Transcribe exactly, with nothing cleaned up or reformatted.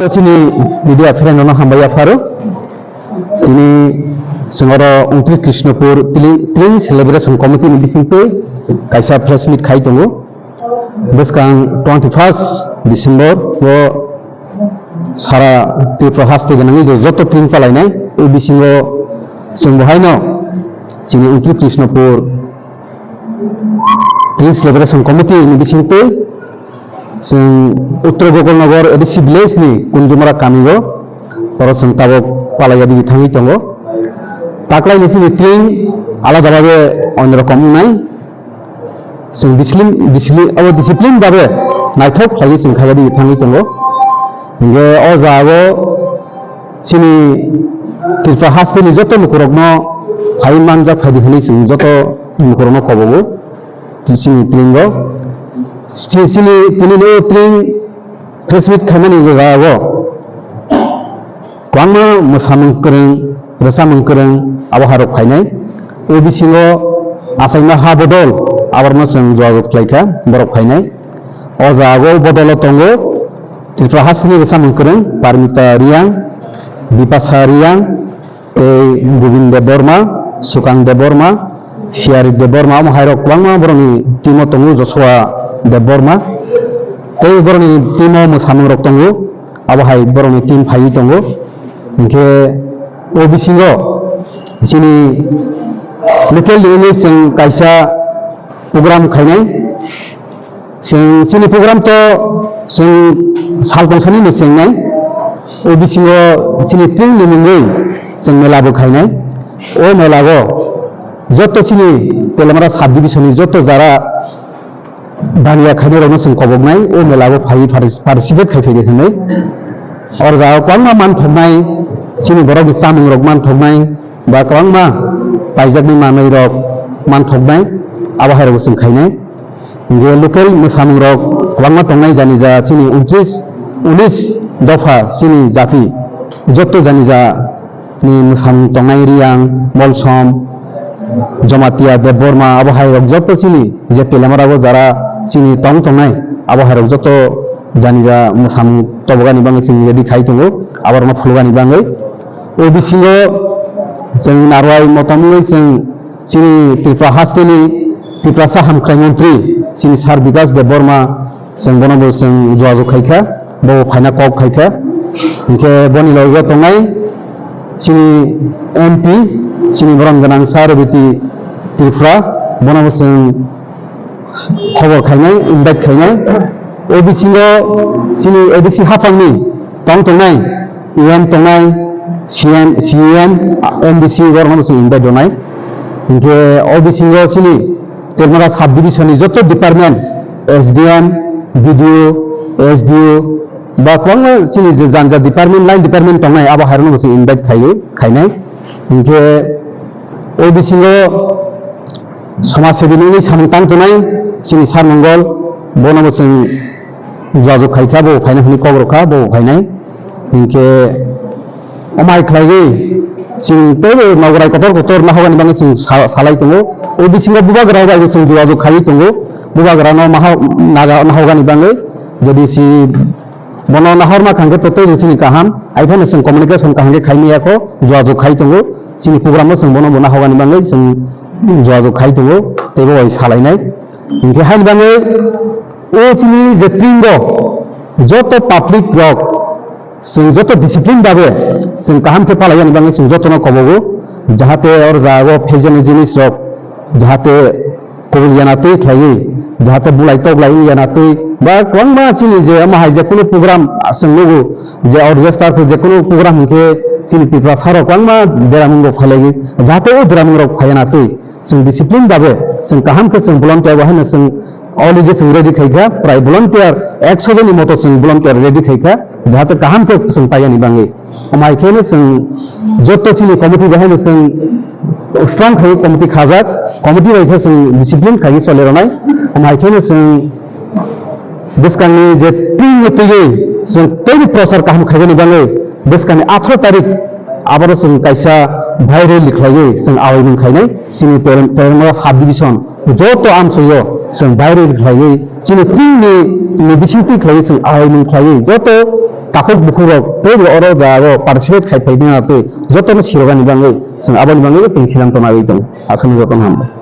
Chini media friend no hambai yapharo. Tini sengoro Untris Krishnapur Tling, Tling Celebration Committee ni bisingtwi kaisa press meet khai tongo. Bwskang twenty first December o sara Tripura haste gwnangwi joto Tling palainai. O bisingo chwng bo haino chini Untris Krishnapur Tling Celebration Committee ni bisingtwi chwng Uttar Gokulnagar A D C village ni Kunjumara kamio oro chwng tabok palaiya di thangwi tongo. Taklaini chini Tling alada babe onrokom wngnai. Chwng discipline, discipline, abo discipline babe naithok khlaiwi chwng khaiya di thangwi tongo. Hingke o jaga o chini Tripura hasteni joto lukurokno phai manjak phaidi hwnwi chwng joto lukurokno kobogo. Chini Tlingo. Chi-, chini, tini no Tling press meet khaimani jaga o. Kwbangma mwsamung kwrwng, rwchapmung kwrwng abo hai rok phainai. O bisingo achaima ha bodol aborno chwng jogajog khlaikha, borok phainai. O jaga o bodolo tongo Tripura hasteni rwchapmung kwrwng Parmita Reang, Bipasa Reang, tei Gobind Debbarma, Sukang Debbarma, Siari Debbarma, omo hai rok kwbangma borokni team o tongo, Joshua Debbarma, tei borokni team o mwsamung rok tongo. Abo hai borokni team phaiwi tongo. Hinkhe o bisingo chini local ni wngwi chwng kaisa program khainai. Chwng chini program to chwng sal tongsanino chengnai. O bisingo chini Tling ni mungwi chwng mela bo khainai. O mela o joto chini Teliamura sub division ni joto jara baniya khainairokno chwng koboknai, o mela o phaiwi participate khai phaidi hwnwi. Oro jagao kwbangma manthoknai, chini borokni chamungrok manthoknai, ba kwbangma paijaknai manwirok manthoknai, abo hairokbo chwng khainai. Hinkhe local mwsamungrok kwbangma tongnai, jani ja chini untris, unis dopha chini jati, joto jani ja ni mwsamung tongnai Riyang, Molsom, Jamatia, Debbarma, abo hai rok joto chini je Teliamura o jara chini tong tongnai, abo hai rok joto jani ja mwsamung tobogani bagwi chini ready khai tongo, aborokno phulugani bagwi. O bisingo chwng narwai motom wngwi chwng chini Tripura hasteni Tiprasa hamkrai montri chini Sir Bikash Debbarma, chwng bono bo chwng jogajog khaikha, bo phaina kok khaikha. Hinkhe boni loge tongnai chini M P, chini borom gwnang Sir Rebiti Tripura, bono bo chwng khobor khainai, invite khainai. O bisingo chini A D C haphangni tong tongnai, E M tongnai, C M, C E M, M D C borokno bo chwng invite rwnai. Hinkhe o bisingo chini Teliamura sub division ni joto department, S D M, B D O, S D O, ba kwbangma chini je jani ja department, line department tongnai, abo hairokno bo chwng invite khaiwi khainai. Hinkhe o bisingo somaj sebi nungwi samung tang tongnai chini Sir Mongol, bono bo chwng jogajog khaikha, bo phaina hwnwi kok rwkha, bo phainai. Hinkhe omo hai khlaiwi chwng teibo nogorai kotor kotor nahogani bagwi chwng sa-, salai tongo. O bisingo bubagra bai bo chwng jogajog khaiwi tongo. Bubagrano maha-, naga-, nahogani bagwi jodi si bono nahorma khangkhe to teibo chini kaham. Aiphano chwng communication kaham khe khaimaya kho, jogajog khai tongo. Chini program o chwng bono bo nahogani bagwi chwng jogajog khai tongo, teibo bai salainai. Hinkhe haini bagwi o chini je Tling o joto public rok, chwng joto discipline babe chwng kaham khe palaiyani bagwi chwng jotono kobogo, jahate oro jagao phekjaknai jinis rok jahate kubul yana twi khlaiwi, jahate bulai toklai yana twi, ba kwbangma chini je omo hai je kunu program chwng nugo je orchestra khe je kunu program hinkhe chini Tiprasa rok kwbangma beramung rok phailaiwi, jahate o beramung rok phaiyana twi. Chwng discipline babe, chwng kaham khe chwng volunteer bo haino chwng already chwng ready khaikha, prai volunteer ekso joni moto chwng volunteer ready khaikha, jahate kaham khe chwng paiyani bagwi. Omo hai kheno chwng joto chini committee bo haino chwng strong khai committee khajak, committee bai khe chwng discipline khai choli rwnai. Omo hai kheno chwng bwskangni je Tling ni twiwi chwng teibo prochar kaham khaibani bagwi bwskangni atharo tarik aboro chwng kaisa viral khlaiwi chwng awaimung khainai chini Teliamura sub division joto amchoyo chwng viral khlaiwi chini Tling ni, ni bisingtwi khlaiwi chwng awaimung khlaiwi joto takhuk bukhuk rok tei bo oro jaga o participate khai phai nai twi joto no sirok ani bagwi chwng aboni bagwi chwng silang tona wi tong aswk no joto no hambai.